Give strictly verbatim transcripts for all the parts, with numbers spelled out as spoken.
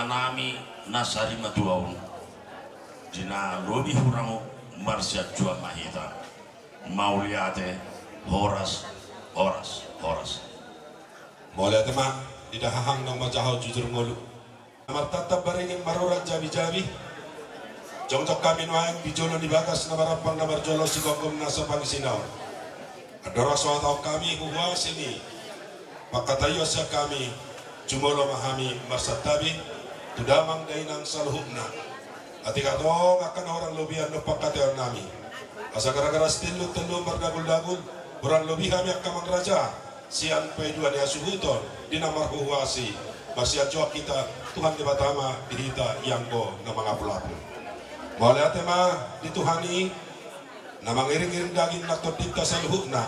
Nami na sari matua on, di na lobi hurang on, marsianjuan ma hita. Mauliate, horas, horas, horas. Mauliate ma, di dahahang naung manjahahon jujur ngolu. Na martantang baringin marurat jabi-jabi. Jongjong hami nuaeng di jolo ni bagas na marampang na marjolo sigomgom nasa pangisina on. Andorang so hatahon hami huhuasi ni pangkataion sian hami, jumolo ma hami marsantabi tu damang dainang saluhutna. Atik adong angka na hurang lobian dohot pangkataion nami. Asa gara-gara sitillun-tillun mardagul-dagul, hurang lobi hami angka amang raja sian paidua ni hasuhuton di na marhuhuasi. Marsianjuan hita, Tuhan Debata ma di hita ianggo na mangapul-apul. Mauliate ma di Tuhan i, na mangiring-iring daging na tondinta saluhutna,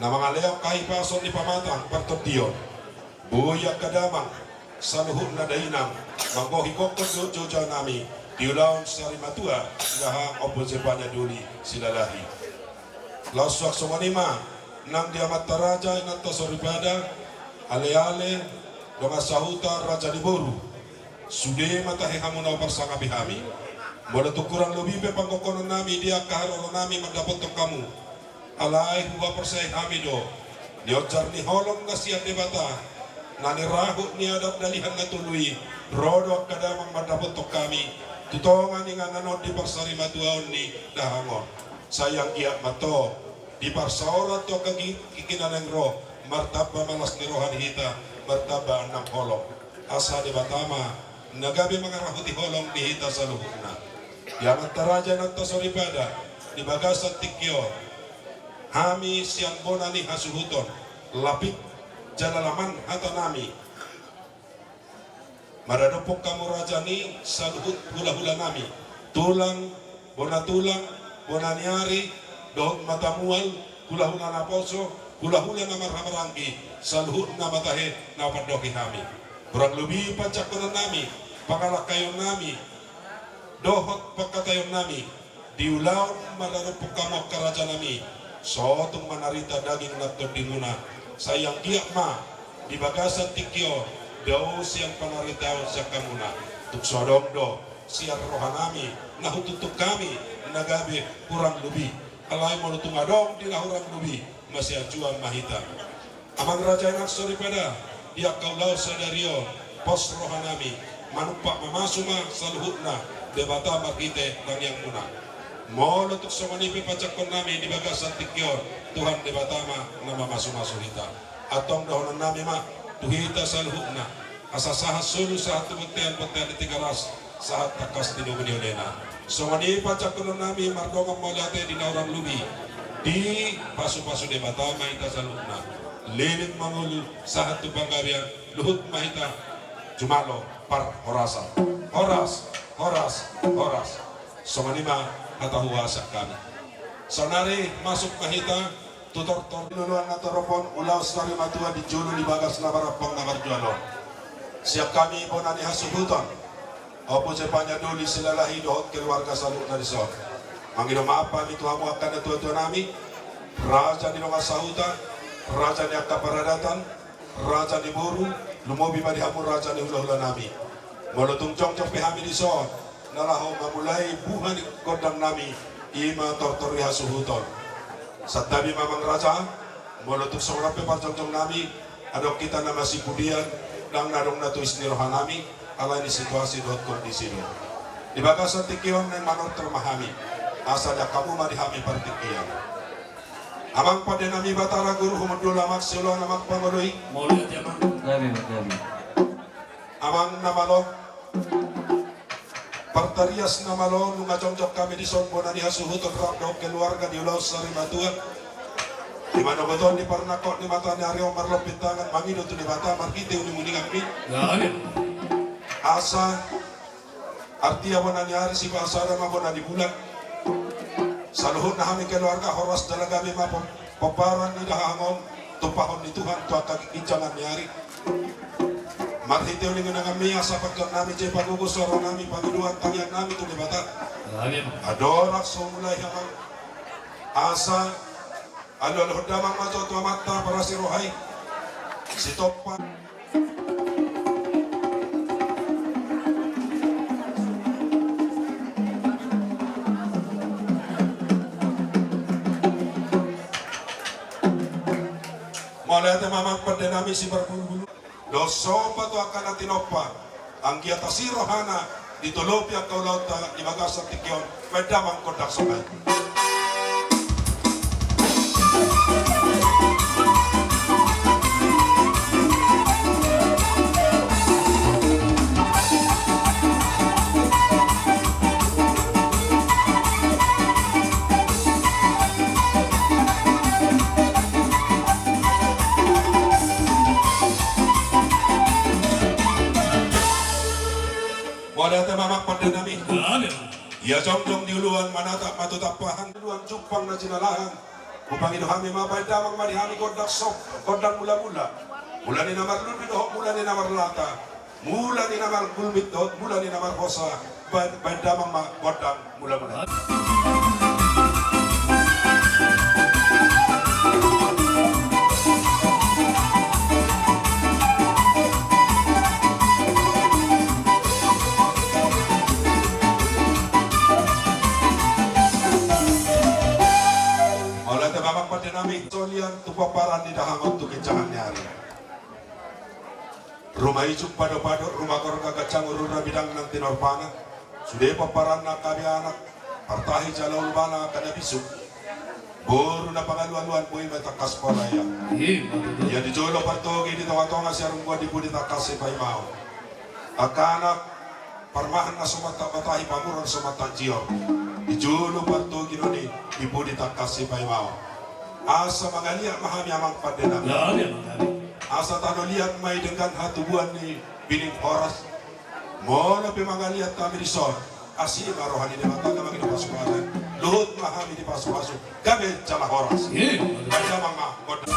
na mangalehon hahipason ni pamatang partondion. Boi angka damang saluhutna dainang manggohi gokhon dohot joujou nami di ulaon sari matua, di dahahang Ompu Zepanya Doli Silalahi. Laos suang songon i ma nang di amanta raja, inanta soripada, ale-ale, dongan sahuta, raja ni boru. Sude ma tahe hamu na huparsangapi hami. Molo tung hurang lobi pe panggokhonon nami di angka haroro nami mandapothon hamu, alai huhaporseai hami do, nionjar ni holong na sian Debata, na nirahut ni adat Dalihan Na Tolu i, ro do angka damang mandapothon hami tu tonga ni inganan on di parsari matuaon ni dahahang on. Sai anggiat ma antong diparsaoran tu angka gigi na naeng ro, martamba ma las ni roha di hita, martamba nang holong. Asa Debata ma na gabe mangarahuti holong di hita saluhutna. Di amanta raja, inanta soripada, di bagasan tingki on, hami sian bona ni hasuhuton, lapik jala laman hata nami, maradophon hamu raja ni saluhut hula-hula nami, tulang, bona tulang, bona ni ari, dohot mata mual, hula-hula naposo, hula-hula na marhahamaranggi, saluhutna ma tahe na hupandoki hami. Hurang lobi panjangkonon nami, pangalangkaion nami, dohot pangkataion nami, di ulaon maradophon hamu angka raja nami, so tung manarita daging nang tondimuna, sai anggiat ma di bagasan tingki on dao sian panaritaon sian hamuna. Tung so adong do sian roha nami na hutuntun hami na gabe hurang lobi. Alai molo tung adong di na hurang lobi, marsianjuan ma hita. Amang raja, inang soripada, di angka ulaon sadari on, pos roha nami, manumpak mamasu ma saluhutna Debata marhite tangiangmuna. Molo tung songon i pe panjangkon nami di bagasan tingki on, Tuhan Debata ma na mamasu-masu hita. Antong dohonon nami ma tu hita saluhutna, asa sahat solu, sahat tu bontean, bontean di Tigaras, sahat tangkas di lobi ni hulena. Songon i panjangkonon nami mardongan mauliate di na hurang lobi, dipasu-pasu Debata ma hita saluhutna. Lilit ma ngolu sahat tu panggabean, luhut ma hita jumalo parhorasan. Horas, horas, horas. Songon i ma hata huhuasi sian hami. Saonari masuk ma hita tu tortor. Di loloan na torop on, ulaon sari matua di jolo ni bagas na marampang na marjual on, sian hami bona ni hasuhuton, Ompu Zepanya Doli Silalahi dohot keluarga saluhutna dison, mangido maaf hami tu hamu angka natua-tua nami, raja ni dongan sahuta, raja ni angka paradatan, raja ni boru, lumobi ma di hamu raja ni hula-hula nami. Molo tung jongjong pe hami dison, na laho mamulai buha ni gondang nami, i ma tortor ni hasuhuton. Santabi ma amang raja, molo tung songon on pe parjongjong nami, adong hita na masipudian, ndang na adong na tois ni roha nami, alai ni situasi dohot kondisi do. Di bagasan tingki on naeng manortor ma hami, asa diangkat hamu ma di hami partingkian. Amang pande nami Batara Guru, humundul amang sioloan, amang pangoloi. Mauliate amang. Gabe, gabe. Amang na malo, partarias na malo, nunga jongjong hami dison bona ni hasuhuton rap dohot keluarga di ulaon sari matua. Di manogot on, di parnangkok ni mata ni ari on, marlompit tangan mangido tu Debata marhite uning-uningan nami. Gabe. Asa artia bona ni ari, sipasada ma bona ni bulan. Saluhutna hami keluarga horas jala gabe ma pom-, pomparan ni dahahang on, tumpahon ni Tuhan tu angka ginjangan ni ari. Marhite uning-uningan nami asa pangkat nami je pagogo suara nami, pangidoan tangiang nami tu Debata. Amin. Andorang so mulai amang, asa alualuhon damang ma jo tu amanta parasi roha i. Sitompa. Mauliate ma amang pande nami Siparbulubulu. Dohot somba tu angka na tinompa, anggiat asi rohana ditolopi angka ulaonta di bagasan tingki on. Baen damang gondang somba i. Mauliate ma amang pande nami. Ia jongjong di uluan manatap ma tu tampahan, di uluan jumpang na jinalahan. Hupangido hami ma, baen damang ma di hami gondang somba, gondang mulamula. Mula ni na marlundu dohot mula ni na marlata. Mula ni na margulmit dohot mula ni na marhosa. Baen, baen damang ma gondang mulamula. Mauliate ma amang pande nami. Solian tu pomparan ni dahahang on tu ginjangan ni ari. Ruma ijuk pado-pado, ruma gorga ganjang, urura bidang nang tinorpana. Sude pomparanna angka anak, partahi jala ulumana angka na bisuk. Boru na pangalualuan, boi ma tangkas pola ia. Ia di jolo partogi, di tonga-tonga siarumbuan, di pudi tangkas sipaimaon. Angka anak parmahan na so mantak batahi, pamuron so mantak jior. Di jolo partogi noni, di pudi tangkas sipaimaon. Asa mangaliat ma hami amang pande nami. Asa tano liat ma i denggan hatubuan ni pining horas. Molo pe mangaliat hami dison, asi ma roha ni Debata na mangido pasupasu. Luhut ma hami di pasupasu. Gabe jala horas. Baen damang ma gondang.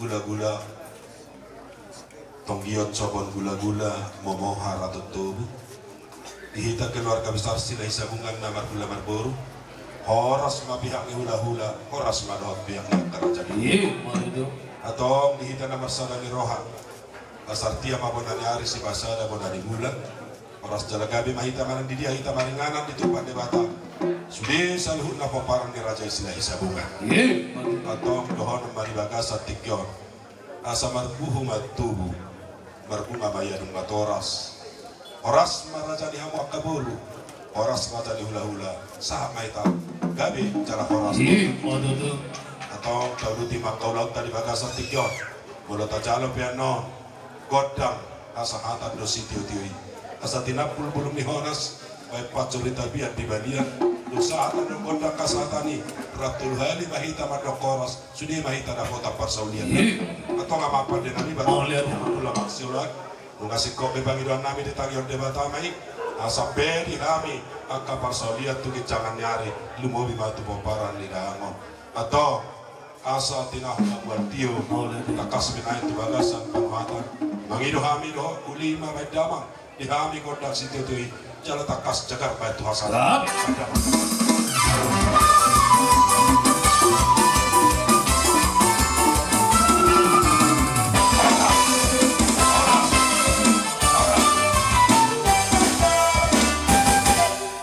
Gula-gula, tonggion sobon gula-gula, momoha raton tobu. Di hita keluarga besar Silahisabungan na marhula marboru, horas ma pihak ni hula-hula, horas ma dohot pihak ni angka raja. Iya, ma itu. Antong di hita na marsada ni roha, asa artia ma bona ni ari, sipasada bona ni bulan. Horas jala gabe ma hita manang di dia hita maringanan ditumpak Debata. Sude saluhutna pomparan ni raja i Silahisabungan. Iya, ma itu. Antong dohonon ma di bagasan tingki on. Asa marbuhu ma tubu, marbunga ma ia dung matoras. Horas ma raja ni hamu angka boru, horas raja ni hula-hula, sahat ma hita gabe jala horas. Iya, ma tutu. Antong tauduti ma angka ulaonta di bagasan tingki on. Molo tajalo pe annon gondang hasahatan do sitio-tio i, asa tinampul bulung ni horas, baen pansur di tapian di balian. Dung sahat annon gondang hasahatan i, rap tolu hali ma hita mandok horas. Sude ma hita dapotan parsaulian. Iya. Antong amang pande nami, baru mauliate. Tulang siulan. Nunga singkop be pangidoan nami di tangiang Debata ma i, asa be di hami angka parsaulian tu ginjangan ni ari, lumobi ma tu pomparan ni dahahang on. Antong asa tinahu na mual tio. Mauliate. Tangkas binaen tu bagasan panuhatan. Mangido hami dohot uli ma baen damang. Di hami gondang sitio-tio i, jala tangkas jagar baen tu hasahatan. Siap.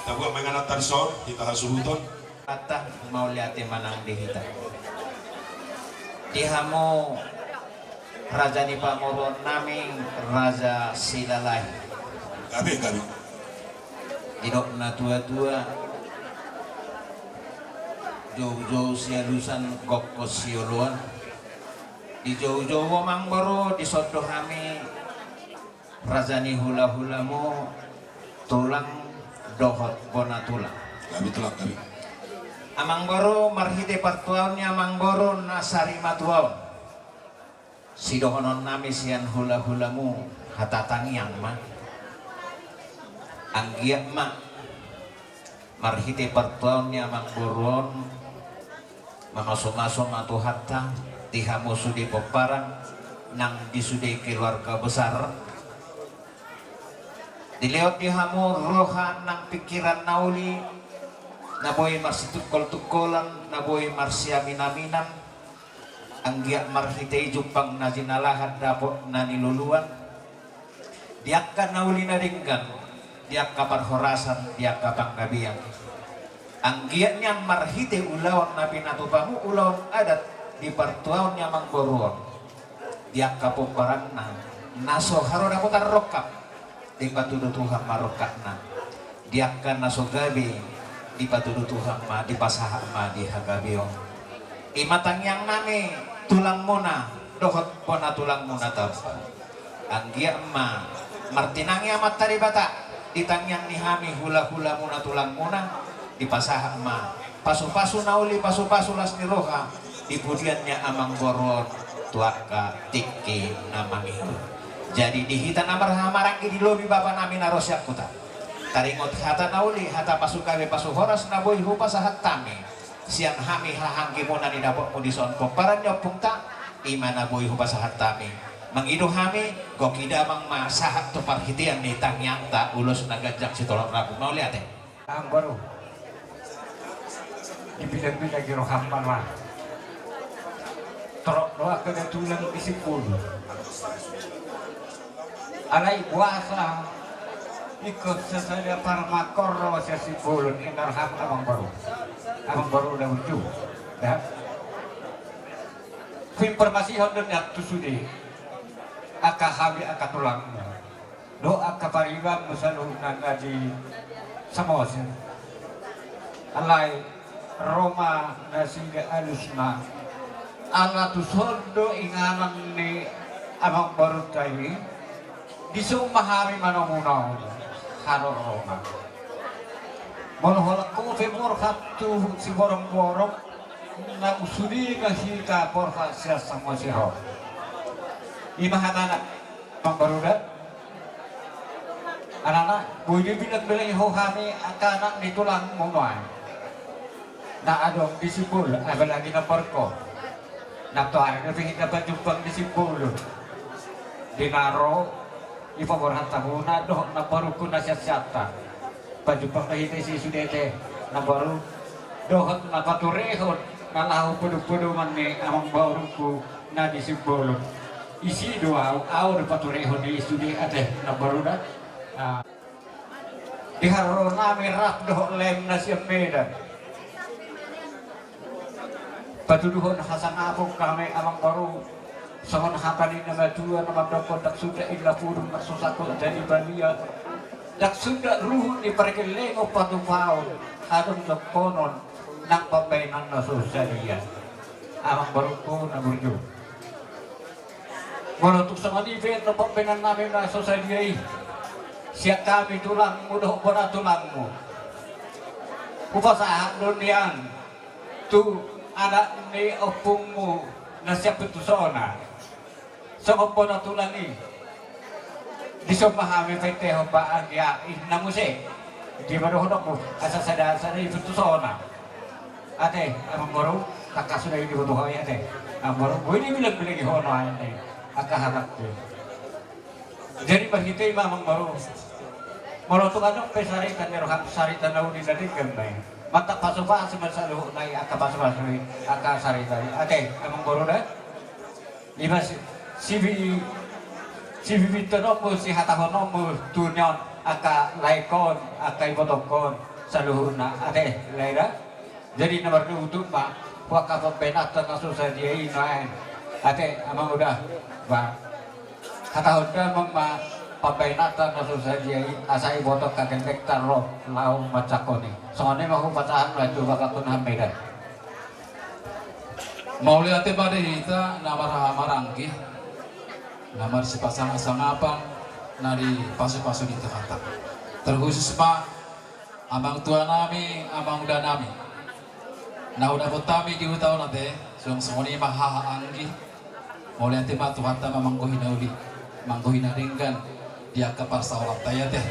Tabuat ma ingananta dison, hita hasuhuton. Mauliate ma nang di hita. Di hamu raja ni pamoruon nami, Raja Silalahi. Gabe, gabe. Didok na tua-tua, joujou sialusan, gokkon sioloan. Dijoujou amang boru, dison do hami raja ni hula-hulamu, tulang dohot bona tulang. Gabe tulang, gabe. Amang boru, marhite partuaon ni amang boru na sari matua on, sidohonon nami sian hula-hulamu, hata tangiang ma. Anggiat ma marhite partuaon ni amang boru on, mamasu-masu ma Tuhanta di hamu sude pomparan nang di sude keluarga besar. Dilehon di hamu roha nang pingkiran na uli, na boi marsitungkol-tungkolan, na boi marsiamin-aminan. Anggiat marhite i jumpang na jinalahan, dapot na niluluan. Di angka na uli na denggan, di angka parhorasan, di angka panggabean. Anggiat nian marhite ulaon na pinatupamu, ulaon adat di partuaon ni amang boru on, di angka pomparanna na so haru dapotan rongkap, dipatudu Tuhan ma rongkapna. Di angka na so gabe, dipatudu Tuhan ma, dipasahat ma di hagabeon. I ma tangiang nami, tulangmuna dohot bona tulangmuna tamba. Anggiat ma martinangi Amanta Debata di tangiang ni hami hula-hulamuna, tulangmuna, dipasahat ma pasu-pasu na uli, pasu-pasu las ni roha di pudian ni amang boru on tu angka tingki na mangihut. Jadi di hita na marhahamaranggi di lobi bapa nami na ro sian huta, taringot hata na uli, hata pasu gabe, pasu horas na boi hupasahat hami sian hami hahaanggimuna na nidapotmu dison, pomparan ni ompungta, i ma na boi hupasahat hami. Mangido hami, gok i damang ma sahat tu parhitean ni tangiangta, ulos na ganjang sitolop rambu. Mauliate. Amang boru, dibilang-bilang i roham ma nuaeng. Torop do angka tulang di Simbolon. Alai boasa ingkon sasada parmangkor ro sian Simbolon, inna roham amang boru. Amang boru, ula burju. Da. Huinformasihon do nian tu sude angka hami angka tulangmu dohot angka paribanmu saluhutna na di Samosir. Alai ro ma nasida alusna. Ala tuson do inganan ni amang borunta i, dison ma hami manomu-nomu haroro ma. Molo holan ho pe borhat tu Siborongborong, nang sude ma hita borhat sian Samosir on. I ma hatana, amang boru da. Alana boi dibilang-bilangi ho hami angka anak ni tulangmu nuaeng na adong di Simbolon, apalagi na porko. Nang tu ari na pe hita pajumpang di Simbolon. Di na ro i paborhat hamuna dohot namborungku na sian Siantar. Pajumpang ma hita disi sude ate namboru, dohot na paturehon na laho podopodoman ni amangborungku na di Simbolon. Disi do ahu, ahu do paturehon i sude ate namboru da. Ah. Di haroro nami rap dohot lem na sian Medan. Patuduhon hasangapon hami amangboru. Songon hata ni na matua na mandokkon, ndang sundat inna pudun na so sangkot jadi balian. Ndang sundat ruhut ni pargellengon patupaon, adong jongkonon nang pambahenan na so sadia. Amangborungku na burju. Molo tung songon i pe annon pambahenan nami na so sadia i, sian hami tulangmu dohot bona tulangmu, hupasahat do nian tu anak ni ompungmu na sian Pintu Sona. Songon bona tulang i, dison ma hami paintehon ba anggiat i na muse. Dia ma dohononku, asa sada sada i Pintu Sona. Ate amangboru, tangkas do i diboto ho i ate amangboru. Boi dibilang-bilangi ho nuaeng i angka hatangku. Jadi marhite i ma amangboru, molo tung adong pe sarita ni roham, sarita na uli na denggan ma i. Mantap, pasupasu ma saluhutna i angka pasupasu i, angka sarita i ate amangboru da. Ima si, sibi, sibibintononmu, sihatahononmu tu nion angka laengkon, angka ibotongkon saluhutna ate lae da. Jadi na marnuntup ma tu angka pambahenanta na so sadia i nuaeng ate amang uda. Ba, hatahon damang ma pambahenanta na so sadia i asa iboto angka gellengta ro laho manjangkon i. Songon i ma hupasahat ma tu bapakku na sian Medan. Mauliate ma di hita na marhahamaranggi, na marsipasangasangapan, na dipasupasu ni Tuhanta. Terkhusus ma amang tua nami, amang uda nami, na hudapot hami di huta on ate, suang songon i ma hahaanggi. Mauliate ma Tuhanta ma manggohi na uli, manggohi na denggan di angka parsaoranta i ate.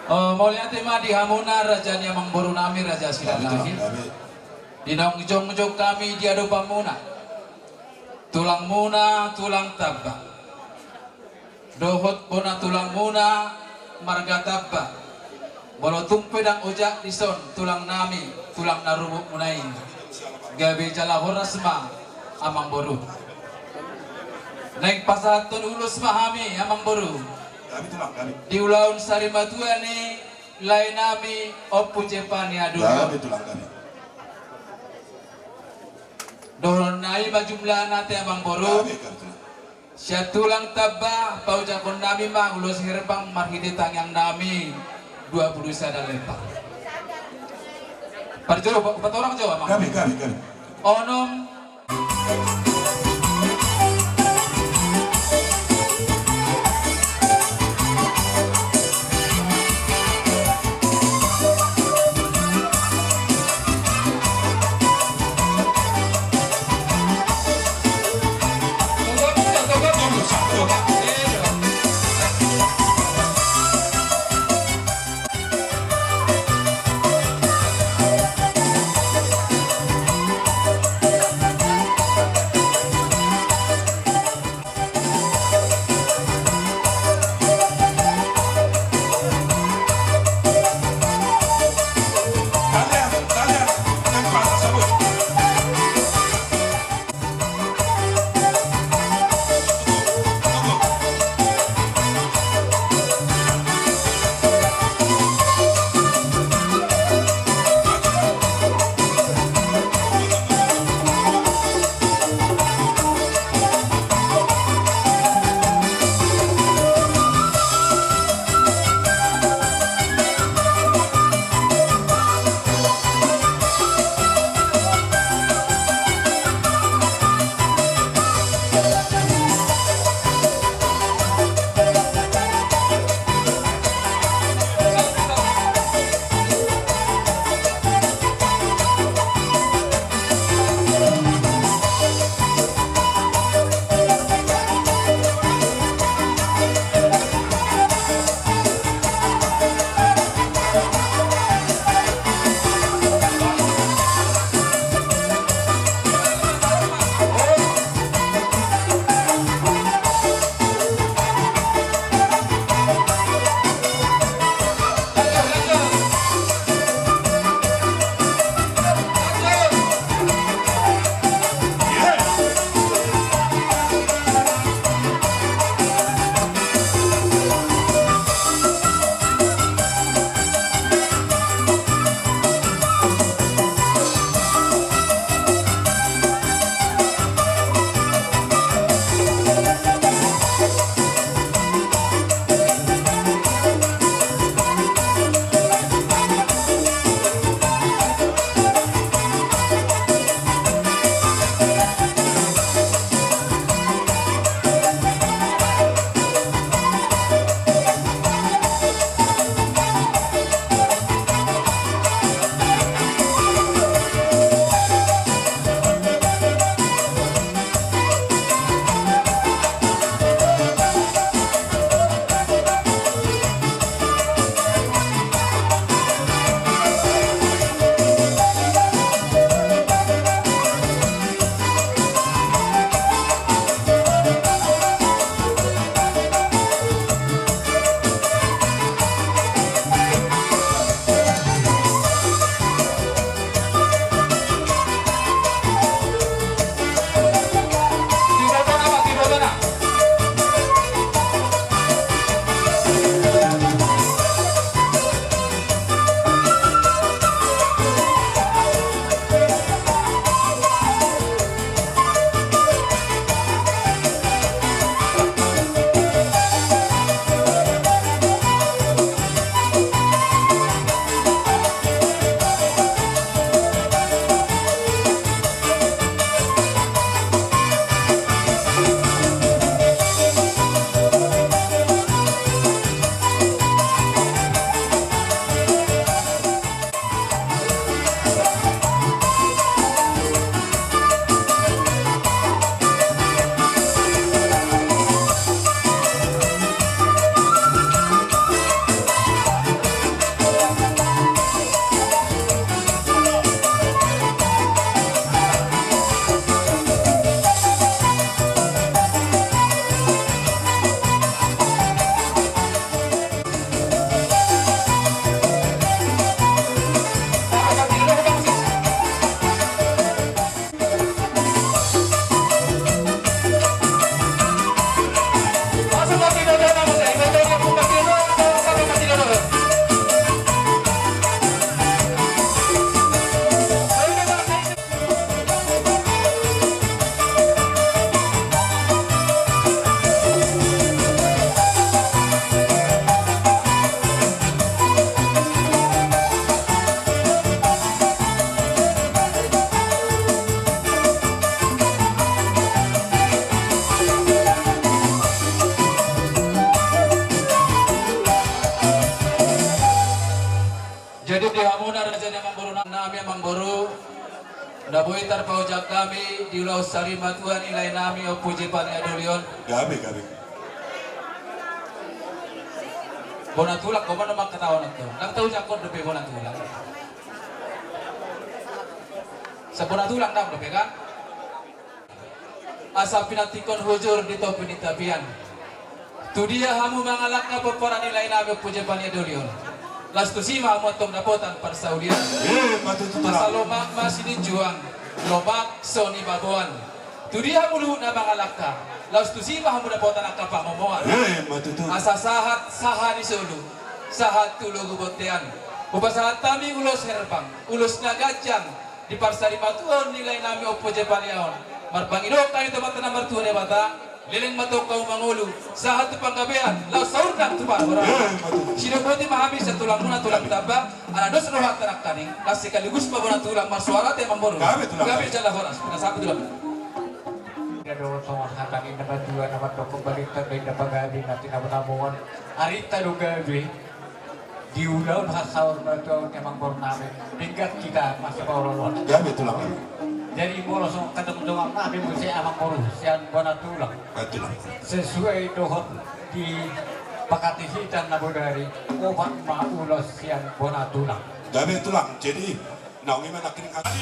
O, mauliate ma di hamuna raja ni amangboru nami, raja Silahi. Di naung jongjong hami di adopanmuna, tulangmuna tulang Tamba dohot bona tulangmuna marga Tamba. Molo tung pe ndang ojak dison tulang nami, tulang na rubutmuna i, gabe jala horas ma amangboru. Naeng pasahathon ulos ma hami amangboru di ulaon sarimatua ni lae nami Ompu Cepa ni Adui. Dohononna i ma jumlahna ate amangboru. Sian tulang Tamba paojahon nami ma ulos herbang marhite tangiang nami dua pulu sada lembar. Parjolo, pa-, patorang jo amang. Onom. Jadi di hamuna raja ni amangboru nami, amangboru, na boi tarpaojak hami di ulaon sarimatua ni lae nami Ompu Jepang ni Adolion. Gabe, gabe. Bona tulang, kau mana mangkatahon tu? Ndang tahu jakor dope bona tulang. Sabona tulang ndang dope kan? Asa pinantikhon hujur di topi ni tapian. Tu dia hamu mangalangka pomparan ni lae nami Ompu Jepang ni Adolion? Laos tusi ma hamu antong dapotan parsaulian. Asa lomak ma silinjuang, lomak so nibaboan. Tu dia hamu luhutna mangalangka? Laos tusi ma hamu dapotan angka pangomoan. Asa sahat saha ni solu, sahat tu logu bontean. Hupasahat hami ulos herbang, ulos na ganjang, di parsarimatuaon ni lae nami Ompu Jepang on. Marpangidoan hami tu Amanta na martua Debata, leleng ma antong hamu mangolu, sahat tu panggabean, laos saur nang tu parhorasan. Sidok boti ma hami sian tulangmuna tulang Tamba, ala dos rohanta nangkaning, na sekaligus ma bona tulang marsuara te amangboru. Gabe jala horas, pinasahat tulang. Dia do songon hata ni na batua na mandok kembali tanda inda pagabe na tinabataboan. Arita do gabe. Di ulaon hasaur matuaon ni amangboru nami, denggan hita masipaolooloan. Gabe tulang. Jadi molo songon hadomuan nami muse amangboru sian bona tulang. Gabe tulang. Sesuai dohot di pakatihita na bodari, opat ma ulos sian bona tulang. Gabe tulang. Jadi Naung ima nangkining hati.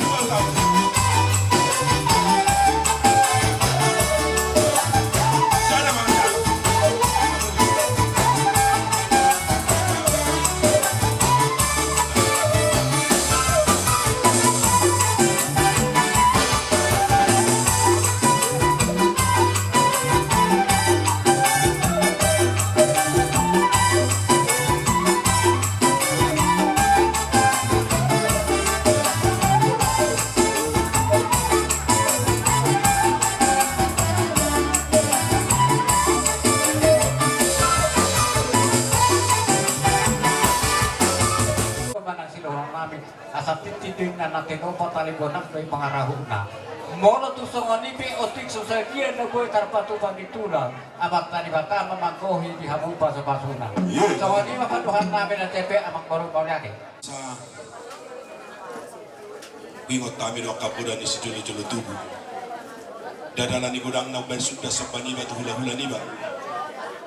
Manang sidohononnami, asa tintin do inna na tinopa, tali bonang do i pangarahutna. Molo tung songon i pe otik so sadia na boi tarpatupa ni tulang, Amanta Debata ma manggohi di hamu pasupasuna. Songon i ma pandohannami na tepe, amangboru, mauliate. Sa, huingot hami do angka poda ni sijolojolo tubu. Ndada ala ni godangna umbahen suda somba niba tu hulahula niba.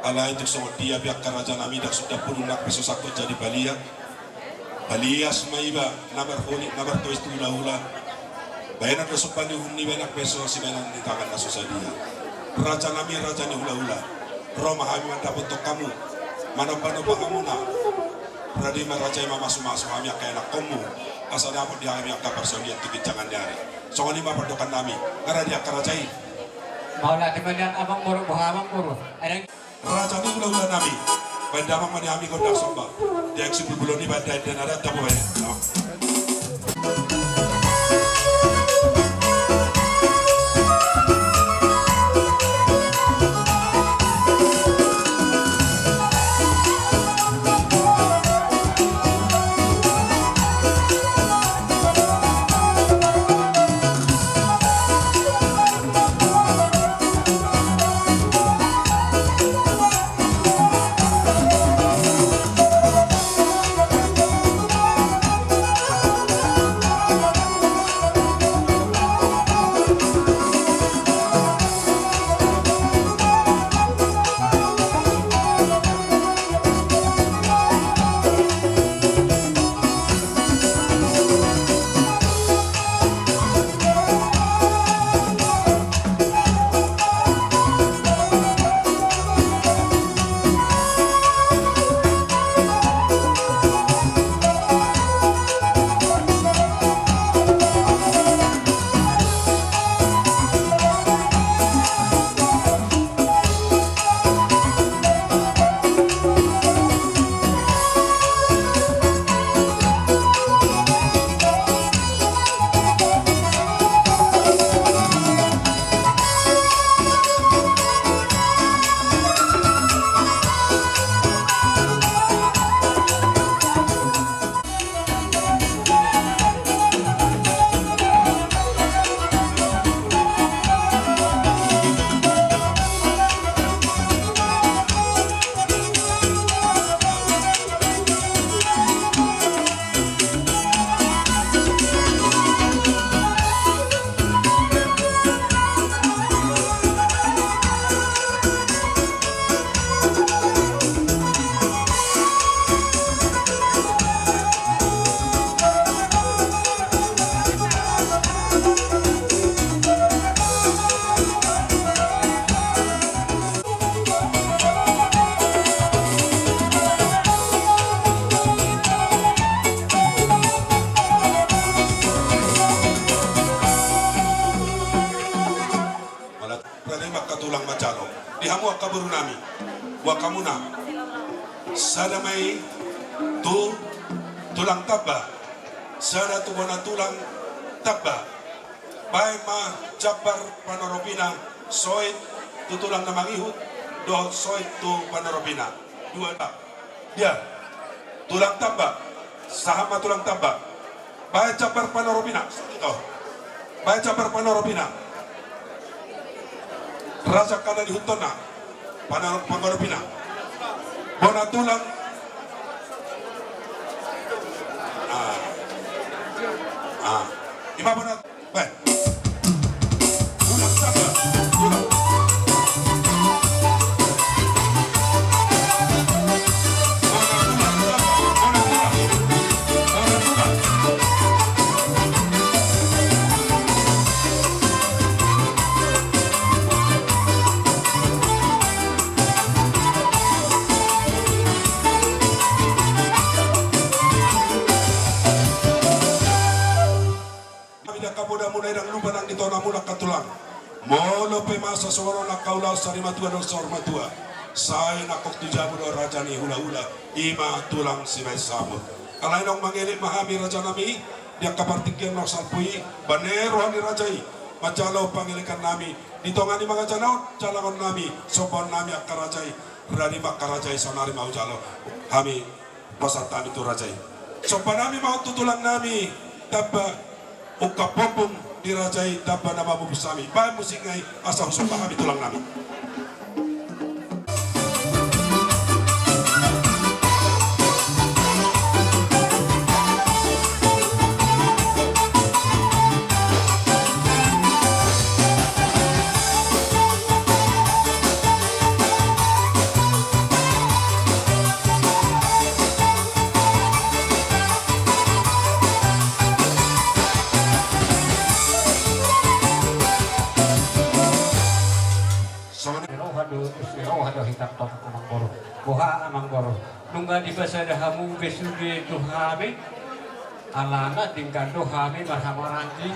Alai tung songon dia pe angka rajanami ndang suda pudun nang pe so sangkot jadi palia. Palias ma iba na marholit na martois tu hulahula. Bahenon do somba ni uhum niba nang pe so sibahenon ni tangan na so sadia. Rajanami raja ni hulahula, ro ma hami mandapothon hamu, manombanomba hamuna. Rade ma raja i mamasumasu hami angka ianakkonmu, asa dapot di hami angka parsaulian tu ginjangan ni ari. Songon i ma pandohannami, nga rade angka raja i. Mauliate ma nian amangboru, boha amangboru. Raja ni hulahulanami, baen damang ma di hami gondang somba. Di aek sibulbulon i baen daen daen adat tamu baen. Boru nami, boan hamuna sada ma i tu tulang tamba, sada tu bona tulang tamba. Baen ma jambar panoropina, soit tu tulang na mangihut dohot soit tu panoropina. Dua, dia. Tulang tamba. Sahat ma tulang tamba. Baen jambar panoropina. Baen jambar panoropina. Raja angka na ihuthonna. Panor-, panoropina. Bona tulang. Ah. Ah. Ima bona. Baen. Tulang tamba. Tulang. Nami di angka podamuna i, ndang lupa nang di tonamuna angka tulang. Molo pe masa songon on angka ulaon sari matua dohot saur matua, sai nangkok tu jabu do raja ni hulahula, ima tulang sibaen sabut. Alai naung mangelek ma hami raja nami, di angka partingkian naung salpu i, bane roha ni raja i manjalo pangelekan nami di tonga ni mangajalan on, jalangon nami, sombaon nami angka raja i. Radi ma angka raja i, saonari ma hujalo hami. Pasahat hami tu raja i. Somba nami ma on tu tulang nami tamba, ungkap ombun di raja i tamba na mamupus hami. Baen musikna i asa husomba hami tulang nami. Songon i. Roha do, roha do hita tong amang boru. Boha amang boru. Nunga dipasada hamu be sude tu hami. Alana denggan do hami marhahamaranggi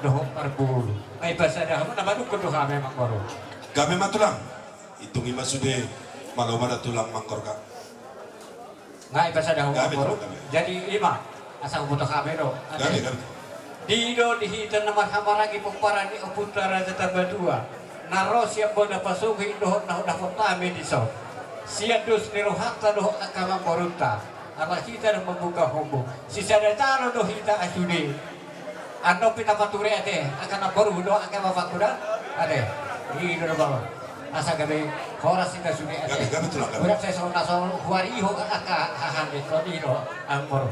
dohot marboru. Ai pasada hamu na manungkun do hami amang boru. Gabe ma tulang. Itung i ma sude, malo ma da tulang manggorga. Nga i pasada hamu amang boru. Jadi ima asa huboto hami do. Gabe, gabe. Di do di hita na marhahamaranggi pomparan ni ompunta Raja Tambatua na ro sian bona pasogit dohot na hudapot hami dison. Sian dos ni rohanta dohot angka amang borunta. Ala hita do mambuka hombu. Sisada jalo do hita asude. Annon pe tapature ate, angka namboru do angka bapakku da. Ate. I do do balo. Asa gabe horas hita sude ate. Gabe, gabe tulang, gabe. Godang sai songon na so huariho angka hahande toni do amang boru.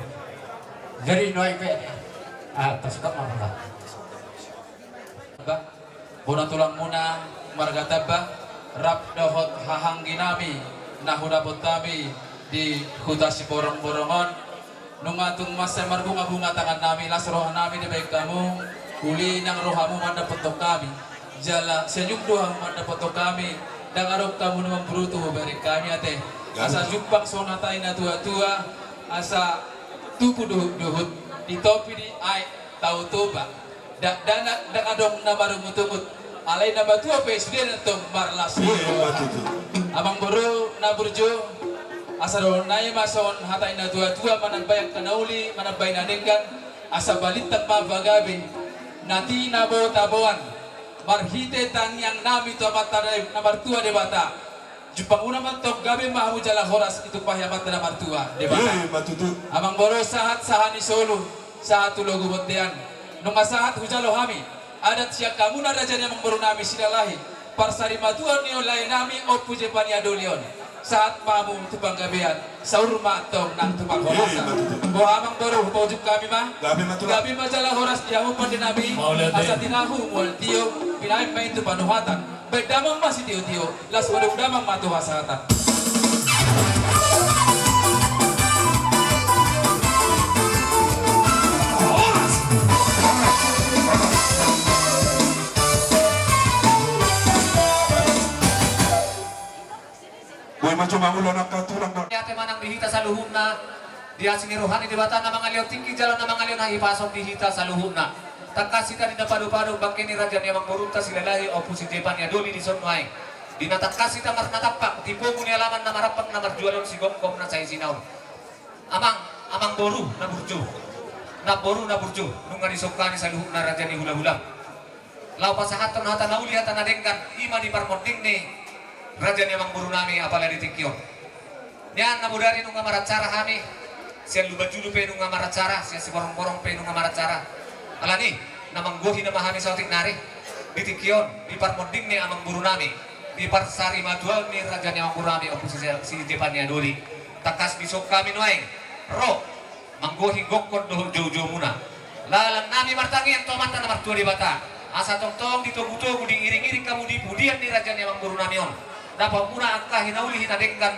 Jadi nuaeng pe ate. Ah, pasikop ma bapa. Ba, bona tulangmuna marga Tamba, rap dohot hahanggi nami na hudapot hami di huta Siborongborong on. Nunga tung mansai marbungabunga tangan nami, las roha nami dibaen hamu, uli nang rohamu mandapothon hami. Jala senyum do hamu mandapothon hami, ndang adong hamu na mamburutu hubereng hami ate. Asa jumpang songon hata ni natuatua, asa tubu duhutduhut, di topi ni aek Tao Toba. Dakdanak ndang adong na marungutungut, alai na matua pe sude na tong marlas. Iya, iya, tutu. Amang boru na burju, asa dohonon nami ma songon hata ni natuatua, manambai angka na uli, manambai na denggan, asa balintang ma pagabe, na tina bo taboan, marhite tangiang nami tu Amanta na martua Debata. Jumpangmuna ma tong gabe ma hamu jala horas ditumpahi Amanta na martua Debata. Ima tutu. Amang boru, sahat saha ni solu, sahat tu logu bontean. Nunga sahat hujalo hami adat sian hamuna raja ni amang boru nami Silalahi, parsarimatua ni lae nami Ompu Jepania Doli on. Sahat ma hamu tu panggabean, saur ma tong nang tu parhorasan. Ima tutu. Boha amang boru, paujung hami ma. Gabe ma tulang. Gabe ma jala horas di hamu pande nami. Mauliate. Asa tinahu mual tio, pinaim ma i tu panuhatan. Baen damang ma sitiotio, las madung damang ma tu hasahatan. Boi ma jo mangulon angka tulang. Ate manang di hita saluhutna. Di asi ni roha ni Debata na mangaleon tingki jala na mangaleon hahipason di hita saluhutna. Tangkas hita di na padupaduhon bangke ni raja ni amang borunta Silalahi Ompu si Jepania Doli dison nuaeng. Di na tangkas hita marnatampak di pogu ni alaman na marampak na marjual on, sigomgom na saisina on. Amang, amangboru na burju, namboru na burju, nunga dison hami saluhutna raja ni hulahula laho pasahathon hata na uli hata na denggan, i ma di parmonding ni raja ni amangboru nami apala di tingki on. Nian na bodari nunga maracara hami, sian Lumbanjulu pe nunga maracara, sian Siborongborong pe nunga maracara. Alani, na manggohi nama hami saotik nari di tingki on, di parmonding ni amangboru nami, di parsarimatuaon ni raja ni amangboru nami, Ompu Si, Si Jepania Doli. Tangkas dison hami nuaeng ro manggohi gokhon dohot joujoumuna. Lalan nami martangiang tu Amanta na martua Debata, asa tongtong ditogutogu, diiringiring hamu di pudian ni raja ni amangboru nami on. Dapotmuna angka hinauli hinadenggan,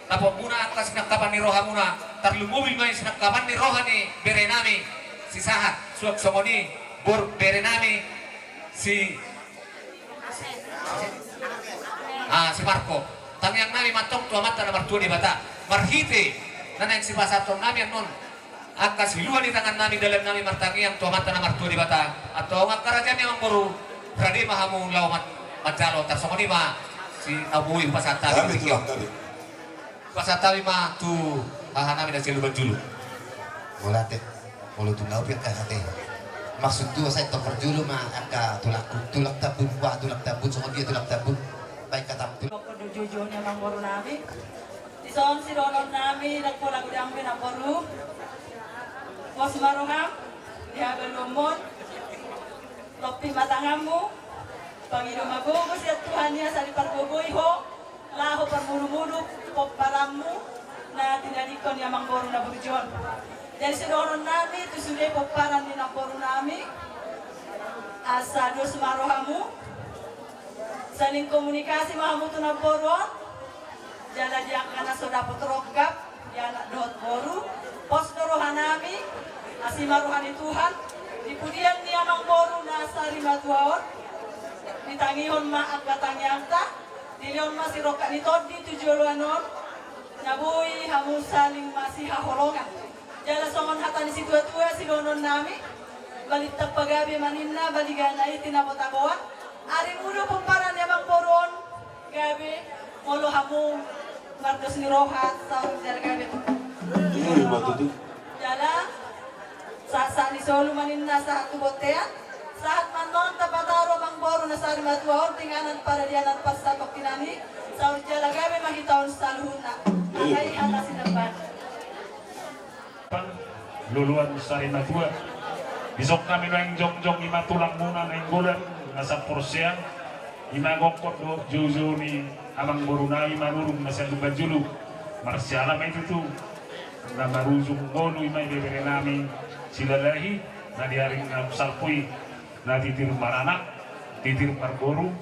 dapotmuna angka sinangkapan ni rohamuna, tarlumobi ma i sinangkapan ni roha ni bere nami si Sahat, suang songon i boru bere nami si Ah, si Marko. Tangiang nami ma antong tu Amanta na martua Debata. Marhite na naeng sipasahaton nami annon angka silua ni tangan nami, dalan nami martangiang tu Amanta na martua Debata. Antong angka raja ni amangboru, rade ma hamu laho man-, manjalo, tarsongon i ma si na boi hupasahat hami. Pasahat hami ma tu haha nami na sian Lumbanjulu. Mauliate. Molo tu na upiak ka hate. Maksudhu sai tong parjolo ma angka tulangku, tulang Tambun, wah, tulang Tambun, songon dia tulang Tambun. Baik, kata Tambun. Gokhon do joujou ni amangboru nami. Dison sidohonon nami, ndang pola godang be namboru. Pos ma roham di habaluonmon. Lompit ma tanganmu. Pangido ma gogo sian Tuhan i asa dipargogoi ho laho parmudumudu pomparanmu na tinadingkon ni amangboru na burju on. Jadi sidohonon nami tu sude pomparan ni namboru nami, asa dos ma rohamu, saling komunikasi ma hamu tu namboru on, jala di angka na so dapot rongkap, di anak dohot boru, pos do roha nami, asi ma roha ni Tuhan, di pudian ni amangboru na sarimatua on, ditangihon ma angka tangiangta, dilehon ma sirongkap ni tondi tu joloan on, na boi hamu saling masihaholongan. Jala songon hata ni situatua sidohonon nami, balintang pagabe ma ninna, baligana i tinabotaboan, arimu do pomparan ni amangboru on, gabe, molo hamu mardos ni roha, saur jala gabe. Ima tutu. Jala, sahat-sahat ni solu ma ninna sahat tu bontean, sahat ma annon tapataru amangboru na sarimatua on tu inganan paradianan parsatongkinan i, saur jala gabe ma hita on saluhutna. Angka i hata sitambahan. Loloan sarimatua. Dison hami naeng jongjong, ima tulangmuna Nainggolan na saporsean, ima gokhon dohot joujou ni amangboru nami Manurung na sian Lumbanjulu. Marsiala ma i tutu. Na marujung ngolu ima ibebere nami Silalahi, na di ari na salpu i. Na titir maranak, titir marboru,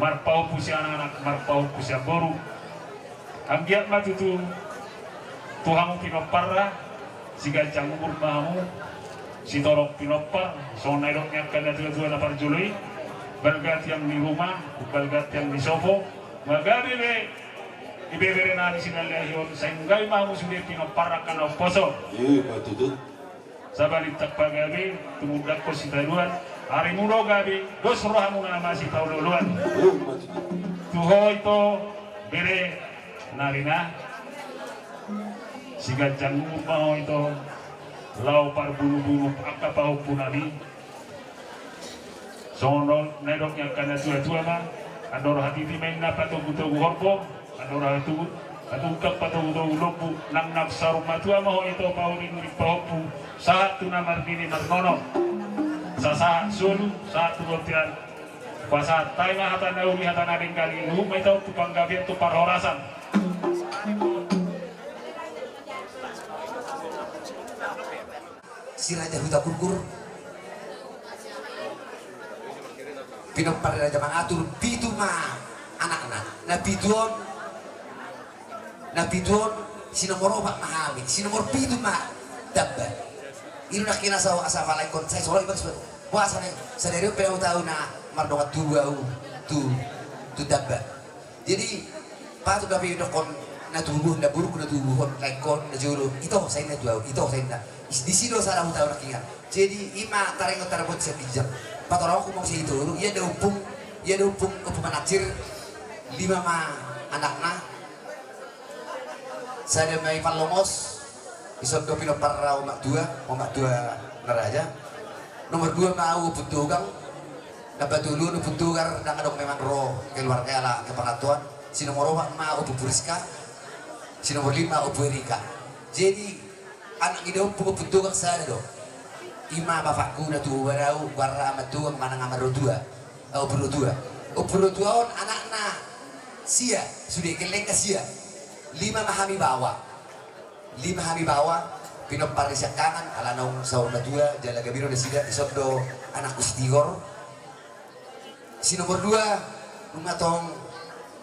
marpahompu sian anak, marpahompu sian boru. Anggiat ma tutu tu hamu pinomparna, siganjang umur ma hamu, sitorop pinompar, songon na nidok ni angka natuatua na parjolo i, balga tiang ni ruma, balga tiang ni sopo, ma gabe be ibebere nami Silalahi on, sai gabe ma hamu sude pinomparna angka na umposo. Ima tutu. Sabalintang pagabe, tumundalhon sitadoan, arimu do gabe, dos rohamuna ma sipaolooloan. Tu ho ito, bere, nari na, siganjang umur ma ho ito, laho parbunubunu angka pahompu nami. Songon na nidok ni angka natuatua ma, andor hatiti ma inna patogutogu horbo, andor hatu-, hatungka patogutogu lombu, nang na saur matua ma ho ito pauringurin pahompu, sahat tu na marnini marnono. Sasahat solu, sahat tu bontean. Pasahat hami ma hata na uli hata na denggan i, luhut ma ito tu panggabean tu parhorasan. Si Raja Hutakurkur, pinompar ni Raja Mangatur, pitu ma anakna. Na pitu on, na pitu on, si nomor opat ma hami, si nomor pitu ma Tamba. I do nangkin asa, asa palaingkon, sai soro i bagas puasa na i, sadari on pe na hutahu na mardongan tubu au tu, tu Tamba. Jadi, patut dope didokkon na tubu, na buruk na tubu, on, laingkon, na jolo, ito, sainna tu au, ito, sainna. Is-, disi do sada hutahu nangkiningan. Jadi, ima taringot tarbuat sian ginjang. Patorangku ma muse ito, ia da umpung, ia da umpung, umpung manansir. Lima ma anakna. Sada ma i Pallongos, dison do pinomparna omak tua, omak tua na raja. Nomor dua ma au Ompu Togang, na patoluhon Ompu Togar, ndang adong memang ro keluarga ala keparatuan. Si nomor opat ma Ompu Puriska, si nomor lima Ompu Erika. Jadi, anak ni da Ompu, Ompu Togang sada do. I ma bapakku na tubu barau, goarna Ama Togang manang Ama Rotua. Au Ompu Rotua. Ompu Rotua on anakna sia, sude gellengna sia. Lima ma hami baoa. Lima hami baoa, pinompar ni siangkangan, ala naung saur matua, jala gabe do nasida, dison do anakku si Tigor. Si nomor dua, nunga tong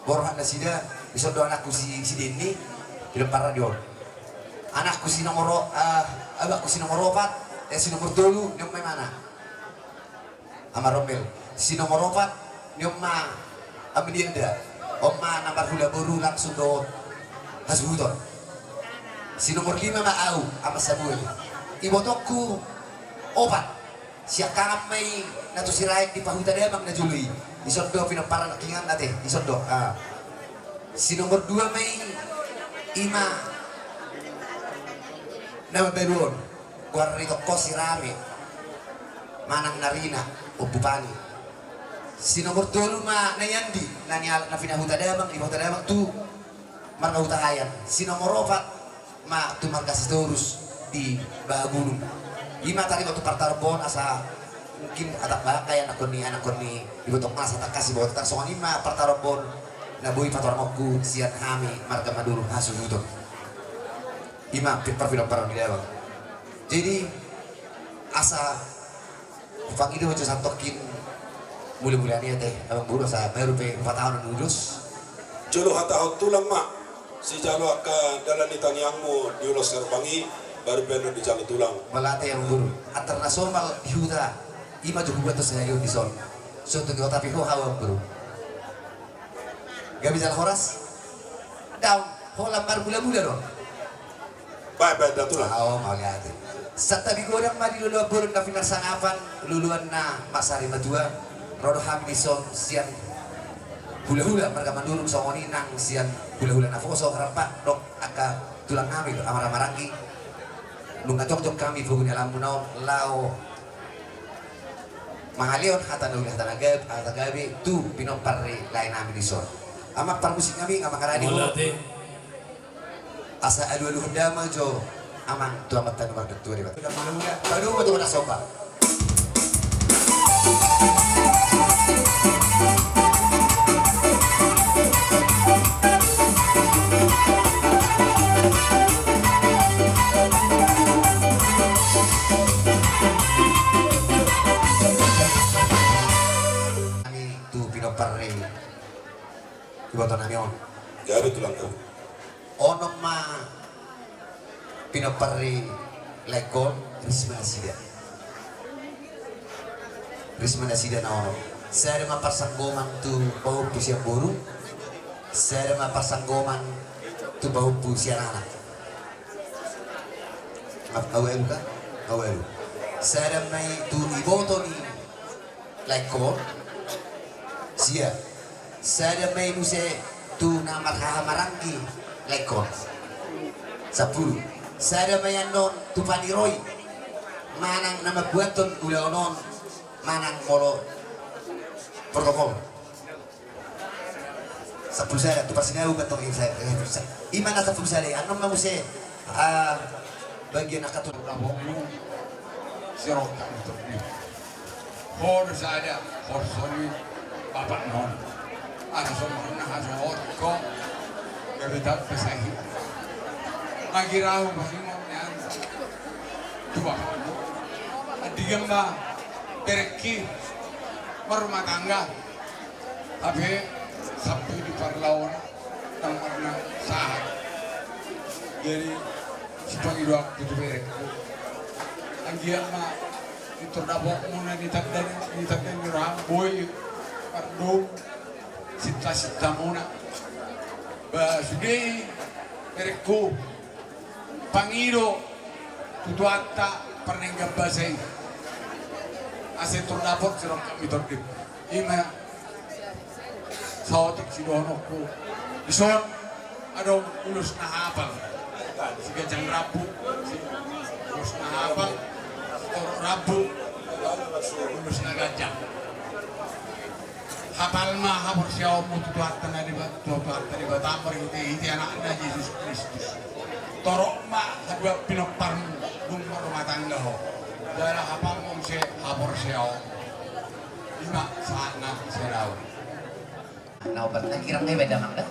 borhat nasida, dison do anakku si, si Denny, pinomparna di on. Anakku si nomor o-, ah, abangku si nomor opat, eh, si nomor tolu, ni on ma imana. Ama Rommel. Si nomor opat, ni on ma Ama Nielda. On ma na marhula boru langsung dohot hasuhuton. Si nomor lima ma au, Ama Samuel. Ibotongku opat. Siangkangan ma i na tu Siraet di Pahuta Damang na jolo i. Dison do pinomparna nangkiningan ate, dison do. Ah. Si nomor dua ma i, i ma na mambalu on. Goarna i tongko si Rame manang Narina, Ompu Pani. Si nomor tolu ma Nai Andi, na nialap na pinahuta damang, di Pahuta Damang tu marga Hutahaean. Si nomor opat ma tu marga Sitorus di Bahagunung. I ma taringot tu partarombo on asa mungkin atap bahat i anakkon ni, anakkon ni ibotongku asa tangkas diboto, tarsongon i ma partarombo on na boi patorangonku sian hami marga Maduru hasuhuton. I ma pi-, parpinomparon ni damang. Jadi asa hupangido jo santongkin mulamula ni ate, amangboru, asa baru pe hupatahon ulos. Jolo hatahon tulang ma, sijalo angka dalan ni tangiangmu di ulos herbang i, baru pe annon dijalo tulang. Mauliate amangboru, antar na somal di huta, i ma jo hubuat tu sahali on dison. Songon i ho, tapi ho hau amangboru. Gabe jala horas. Daong, holan marmulamula do. Baen, baen da tulang. Aho, mauliate. Santabi godang ma di loloan bolon na pinarsangapan, loloan na marsari matua. Ro do hami dison sian hulahula marga Mandurung, songon i nang sian hulahula naposo, rampak dohot angka tulang nami dohot amang maranggi. Nunga jongjong hami pogu ni alamuna on laho mangalehon hata na uli, hata na gabe, hata gabe tu pinompar ni lae nami dison. Amang parmusik nami, amang radi. Mauliate. Asa alualuhon damang jo amang tu amanta na martua, Debata. Padomu ma tu na somba. Nami tu pinompar ni iboto nami on. Gabe tulang, gabe. On ma pinompar ni laengkon, risma nasida. Risma nasida na onom. Sada ma parsanggoman tu pahompu sian boru. Sada ma parsanggoman tu pahompu sian anak. Maaf, awalu ka? Awalu. Sada ma i tu iboto ni laengkon, sia. Sada ma i muse tu na marhaha maranggi laengkon, sampulu. Sada ma i annon tu paniroi manang na mambuathon ulaon on manang molo protokol, sampulu sada. Tu parsinabung mantong i, sa-, eh, sa-, i ma na sampulu sada i. Annon ma muse, ah, bagian angka tu dapotmu, sirongkap ni tondi. Ho do sada, ho do sori, bapakna on. Asa songon na hasohot ho, gabe tamba sahit. Mangirahon pasingot ni an tu bapakmu. Andigan ma berengki marrumah tangga. Hape sampe di parlaona, ndang marna sahat. Jadi sipangidoanku tu berengku, anggiat ma pintor dapotmuna ni tanda, ni tanda ni roham, boi mardongan sinta-sintamuna. Ba sude i berengku, pangido tu Tuhanta pardenggan basa i, asa pintor dapot sirongkap ni tondimuna. I ma. Saotik sidohononku. Dison adong ulos na hapal. Si ganjang rambu, si ulos na hapal, si torop rambu, ulos na ganjang. Hapal ma haporseaonmu tu Tuhanta na Deba-, tu Tuhanta Debata marhitehite Anakna Jesus Kristus. Torop ma haduan pinomparmu dung marrumah tangga ho. Jala hapal ma muse haporseaonmu. I ma sahatna sadao. Na opat na girang na iba damang da.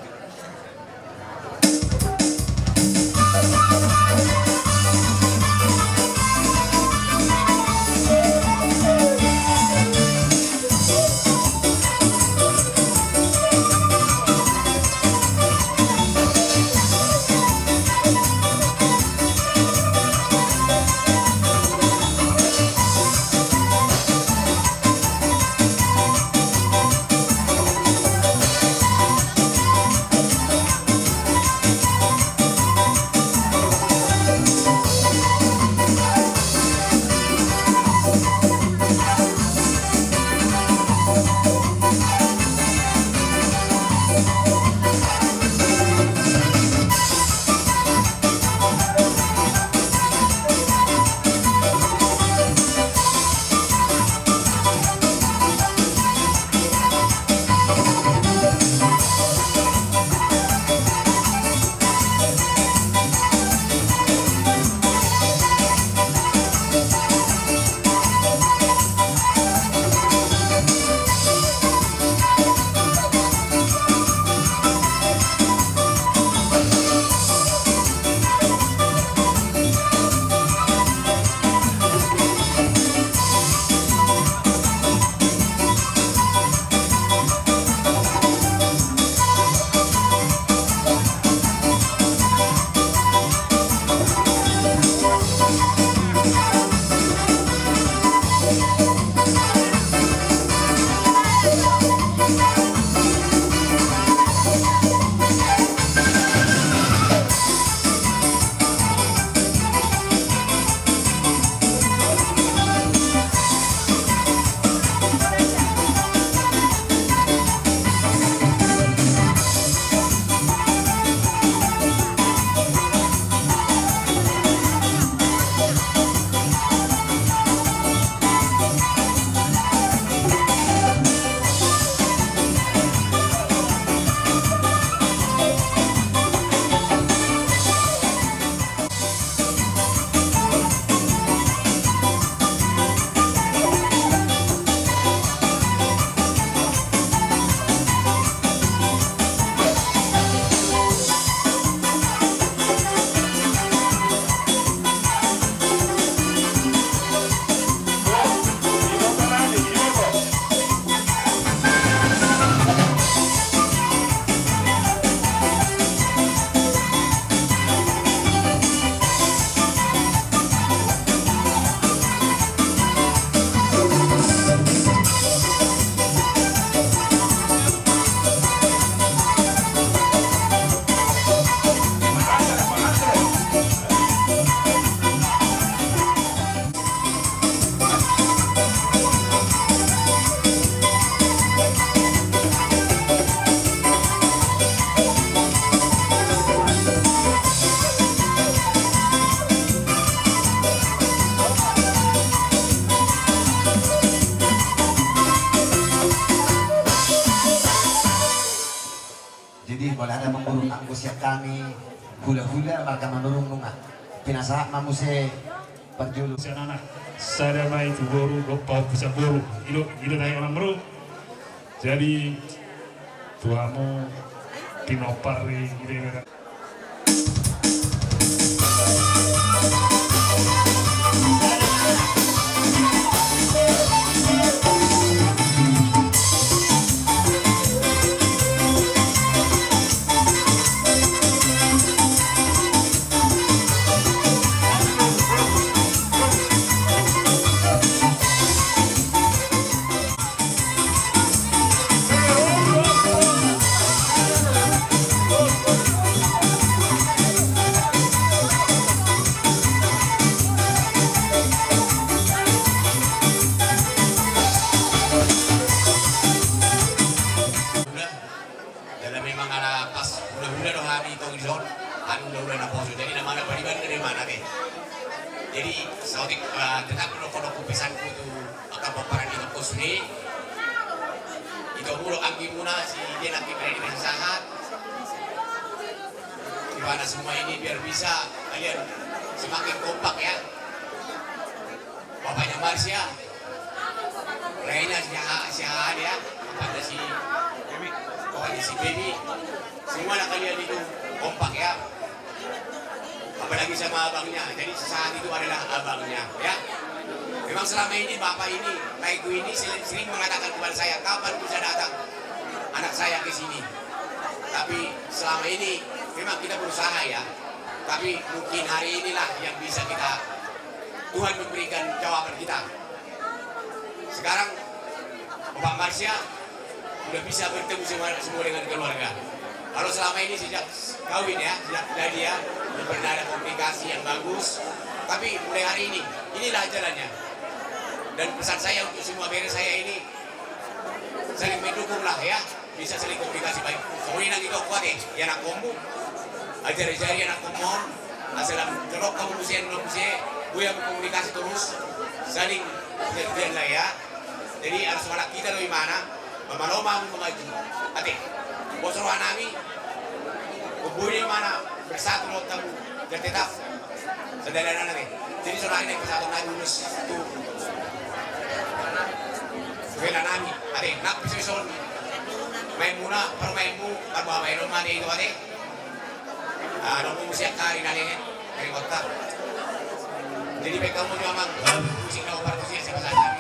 Jadi molo ada mangurung anggo sian hami hulahula marga Manurung nunga pinasahat ma muse parjolo. Sian anak sada ma i tu boru dohot pahompu sian boru. I do, i do tahe amang boru. Jadi tu hamu pinompar i, i do. Oke. Jadi, saotik, eh, tetap mendukung pesanku tu angka pomparan di toko sini. Itu mulu anggi muna si dia nanti berani sahat. Di mana semua ini biar bisa kalian semakin kompak ya. Bapaknya Marsya, lainnya si Ha-, si Hade ya, bapaknya si, bapaknya si Baby. Semua kalian itu kompak ya. Apalagi sama abangnya. Jadi sahat itu adalah abangnya ya. Memang selama ini bapak ini, baikku ini sering, sering mengatakan kepada saya, "Kapan bisa datang anak saya ke sini?" Tapi selama ini memang kita berusaha ya. Tapi mungkin hari inilah yang bisa kita, Tuhan memberikan jawaban kita. Sekarang Bapak Marsya sudah bisa bertemu semua, semua dengan keluarga. Kalau selama ini sejak kawin ya, sejak jadi ya, belum pernah ada komunikasi yang bagus. Tapi mulai hari ini, inilah jalannya. Dan pesan saya untuk semua bere saya ini, saling mendukung lah ya. Bisa saling komunikasi baik. Songon i nang ito kuat eh, ya nang komu. Ajari-jari anak komu. Asal jolok kamu musim, musim, gue yang komunikasi terus. Saling pengertian lah ya. Jadi harus malah kita do imana. Mamaloma mu mangaji. Ate. Bos roha nami. Kumpul imana bersatu lo tamu. Dan tetap Saudara nami. Jadi saudara ini persatuan nami ulos tu. Bela nami. Ate, nang pisau ison. Main muna, permainmu, perbawa main rumah dia itu ate. Ah, dong musik kari nani, dari kota. Jadi baik kamu juga mang. Musik kau partusi siapa saja.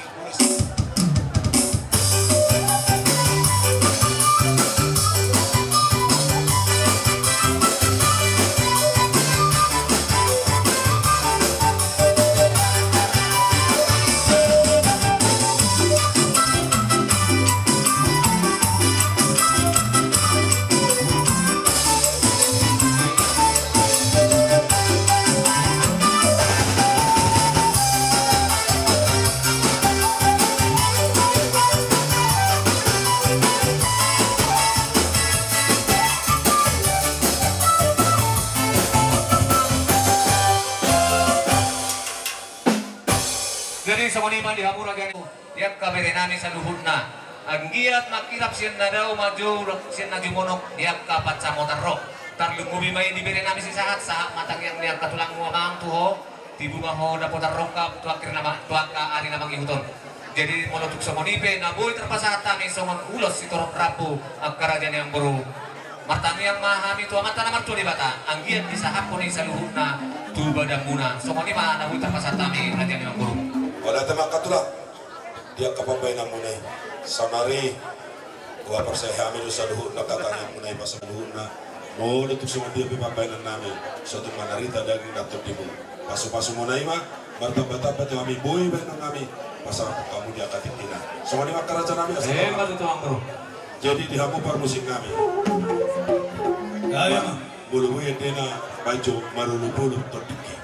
Jadi songon i ma di hamu raja ni. Di angka bere nami saluhutna. Anggiat mangkirap sian na dao, manjou sian na jumonok di angka pansamotan ro. Tarlumobi ma i di bere nami si Sahat, sahat ma tangiang ni angka tulangmu amang tu ho, tibu ma ho dapotan rongkap tu angka ari na ma-, tu angka ari na mangihut on. Jadi molo tung songon i pe na boi tarpasahat hami songon ulos sitorop rambu angka raja ni amangboru. Martangiang ma hami tu Amanta na martua Debata, anggiat disahaphon i saluhutna tu badanmuna. Songon i ma na boi tarpasahat hami raja ni amangboru. Olo, ate ma angka tulang. Di angka pambahenanmuna i, saonari huparsae hami do saluhutna angka tangiangmuna i pasahat saluhutna. Molo tung songon dia pe pambahenan nami, so tung manarita daging dohot tondimu. Pasupasumuna i ma martambatamba tu hami boi bahenon nami pasahat hamu di angka tingkina. Songon i ma angka raja nami. Asa. Jadi di hamu parmusik nami. Molo boi endena baen jo marolopolop tondingki.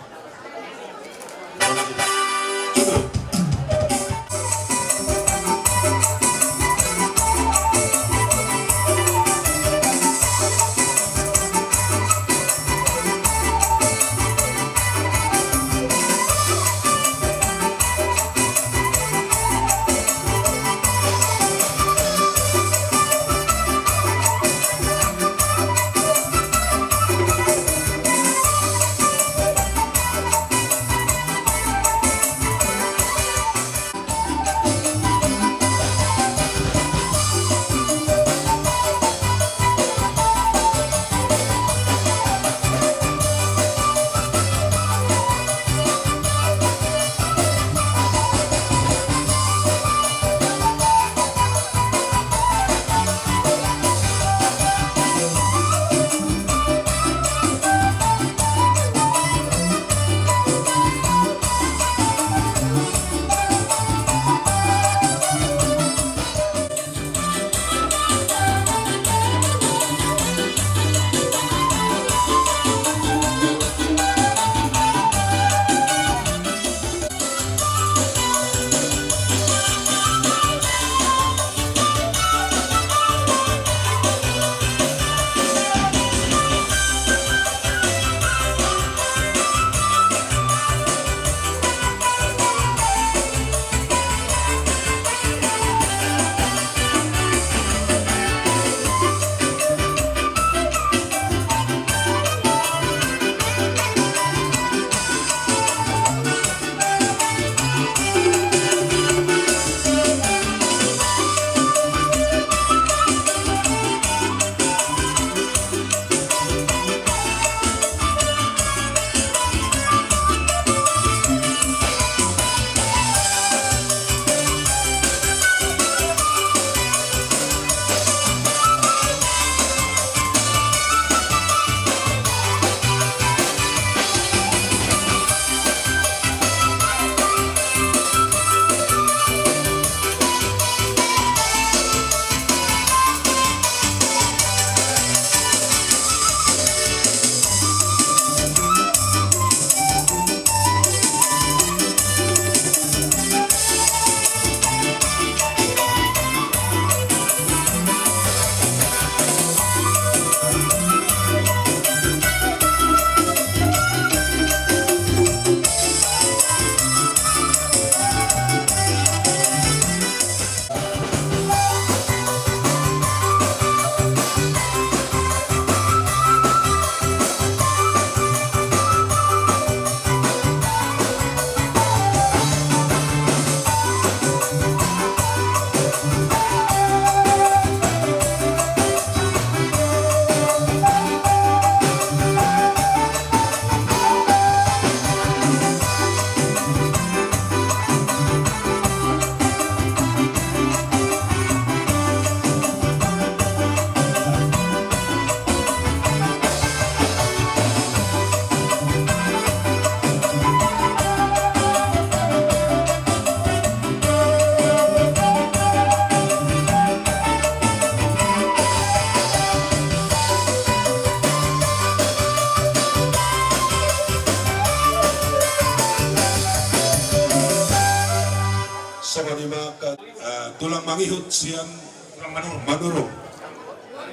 Songon i ma angka, eh, tulang mangihut sian Tulang Manurung. Manurung.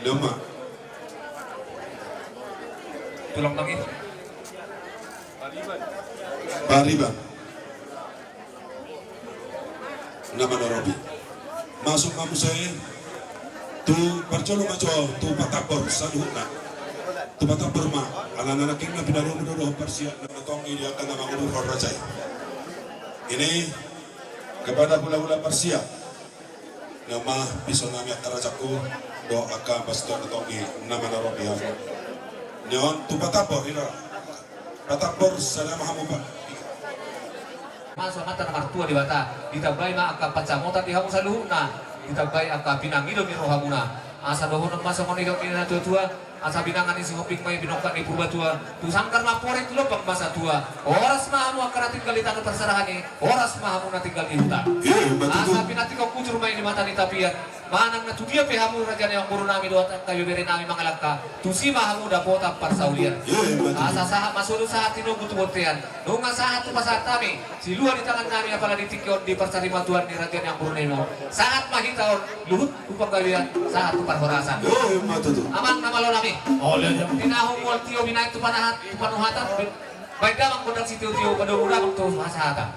Nama. Tulang mangihut. Pariban. Na manoropi. Masuk ma muse. Tu parjolo ma jo, tu patambor saluhutna. Tu patambor ma, ala na nangkin na pinadomu do dohot parsiat na tonggi di angka na mangurupi raja i. Ini kepada hulahula parsiat. Nama pison nami angka rajaku, do angka pastor na tonggi na manoropi hamu. Nion tu patambor, ira. Patambor sada ma hamu, Pak. Masuk mata na martua Debata, ditambai ma angka pansamotan di hamu saluhutna, ditambai angka pinangido ni rohamuna. Asa dohonon ma songon nidok ni na tua-tua, asa binanga ni Sihombing ma i binongkak ni Purbatua, tu sanggar ma amporik tu lombang ma satua. Horas ma hamu angka na tinggal di tano parserahan i, horas ma hamu na tinggal di huta. Asa pinantikhon hujur ma i di mata ni tapian, manang na tudia pe hamu raja ni amangboru nami dohot angka ibebere nami mangalangka, tusi ma hamu dapotan parsaulian. Asa sahat ma solu sahat tinogu tu bontean, nunga sahat tu pasahat nami, silua di tangan nami apala di tingki on di parsarimatuan ni raja ni amangboru nami on. Sahat ma hita on, luhut tu panggabean, sahat tu parhorasan. Amang na malo nami. Tinahu mual tio binaen tu panahat, tu panuhatan. Baen damang gondang sitio-tio, padomu damang tu hasahatan.